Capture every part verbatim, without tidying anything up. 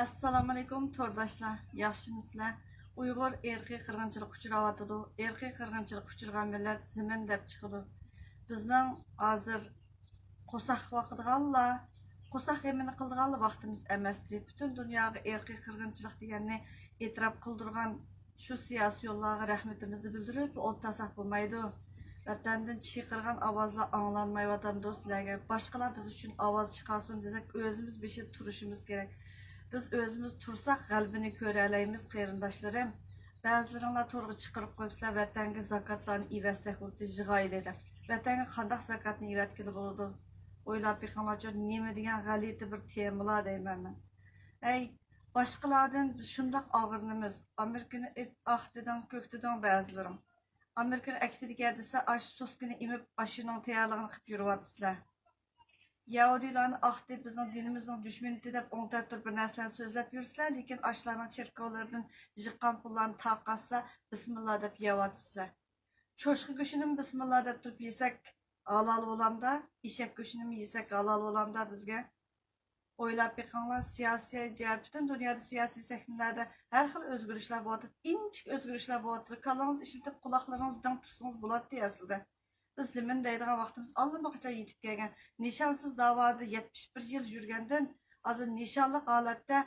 ئەسسالامۇئەلەيكۇم تورداشلار، ياخشىمۇسىلەر؟ ئۇيغۇر ئىرقىي قىرغىنچىلىققا ئۇچراۋاتىدۇ. ئىرقىي قىرغىنچىلىققا ئۇچرىغان مىللەت زېمىن دەپ چىقىدۇ. بىزنىڭ ھازىر قورساق باقىدىغانلا، قورساق غېمىنى قىلىدىغانلا ۋاقتىمىز ئەمەستى. پۈتۈن دۇنياغا ئىرقىي قىرغىنچىلىق دېگەننى ئېتىراپ قىلدۇرغان شۇ سىياسىي يوللارغا رەھمىتىمىزنى بىلدۈرۈپ ئولتۇرساق بولمايدۇ. ۋەتەندىن چىقىرغان ئاۋازلار ئاڭلانمايۋاتامدۇ سىلەرگە؟ باشقىلار بىز ئۈچۈن ئاۋاز چىقارسۇن دېسەك، ئۆزىمىز بېشىدا تۇرۇشىمىز كېرەك. بىز ئۆزىمىز تۇرساق، غەلىبىنى كۆرەلەيمىز، قېرىنداشلىرىم. بەزىلىرىڭلار تورغا چىقىرىپ قويۇپسىلەر، ۋەتەنگە زاكاتلارنى ئېۋەتسەك بولدى، يىغايلى دەپ. ۋەتەنگە قانداق زاكاتنى ئېۋەتكىلى بولىدۇ؟ ئويلاپ بېقىڭلارچۇ، نېمە دېگەن غەلىتە بىر تېمىلار دەيمەن مەن. ئەي، باشقىلاردىن بىز شۇنداق ئاغرىنىمىز. ئامېرىكىنى ئېيت-، ئاق دېدىڭ، كۆك دېدىڭ بەزىلىرىڭ. ئامېرىكىغا ئەكېتىدىكەن دېسە، ئاشۇ سوسكىنى ئېمىپ، ئاشۇنىڭ تەييارلىقىنى قىلىپ يۈرۈۋاتىسىلەر. يەھۇدىيلارنى ئاق دەپ، بىزنىڭ دىنىمىزنىڭ دۈشمىنى دەپ ئوڭ تەتۈر بىر نەرسىلەرنى سۆزلەپ يۈرسىلەر، لېكىن ئاشۇلارنىڭ چېركاۋلىرىدىن يىغقان پۇللارنى تارقاتسا، بىسمىللا دەپ يەۋاتىسىلەر. چوشقا گۆشىنىمۇ بىسمىللا دەپ تۇرۇپ يېسەك ھالال بولامدا؟ ئېشەك گۆشىنىمۇ يېسەك ھالال بولامدا بىزگە؟ ئويلاپ بېقىڭلار، سىياسىي جەھەت، پۈتۈن دۇنيادا سىياسىي سەھنىلەردە ھەر خىل ئۆزگىرىشلەر بولۇۋاتىدۇ، ئىنچىكە ئۆزگىرىشلەر بولۇۋاتىدۇ. كاللىڭىزنى ئىشلىتىپ، قۇلاقلىرىڭىزنى دىڭ تۇتسىڭىز بولاتتى ئەسلىدە. بىز زېمىن دەيدىغان ۋاقتىمىز ئاللىماقاچان يېتىپ كەلگەن. نىشانسىز داۋادا يەتمىش بىر يىل يۈرگەندىن، ھازىر نىشانلىق ھالەتتە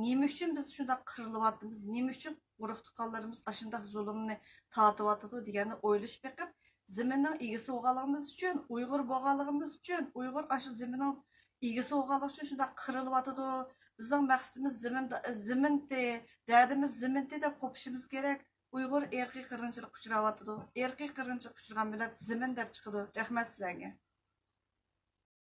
نېمە ئۈچۈن بىز شۇنداق قىرىلىۋاتىمىز، نېمە ئۈچۈن ئۇرۇق-تۇغقانلىرىمىز ئاشۇنداق زۇلۇمنى تارتىۋاتىدۇ دېگەننى ئويلىشىپ بېقىپ، زېمىننىڭ ئىگىسى بولغانلىقىمىز ئۈچۈن، ئۇيغۇر بولغانلىقىمىز ئۈچۈن، ئۇيغۇر ئاشۇ زېمىننىڭ ئىگىسى بولغانلىقى ئۈچۈن شۇنداق قىرىلىۋاتىدۇ. بىزنىڭ مەقسىتىمىز زېمىن، زېمىنتى، دەردىمىز زېمىنتى دەپ قوپۇشىمىز كېرەك. ئۇيغۇر ئىرقىي قىرغىنچىلىققا ئۇچراۋاتىدۇ. ئىرقىي قىرغىنچىلىققا ئۇچرىغان مىللەت زېمىن دەپ چىقىدۇ. رەھمەت سىلەرگە.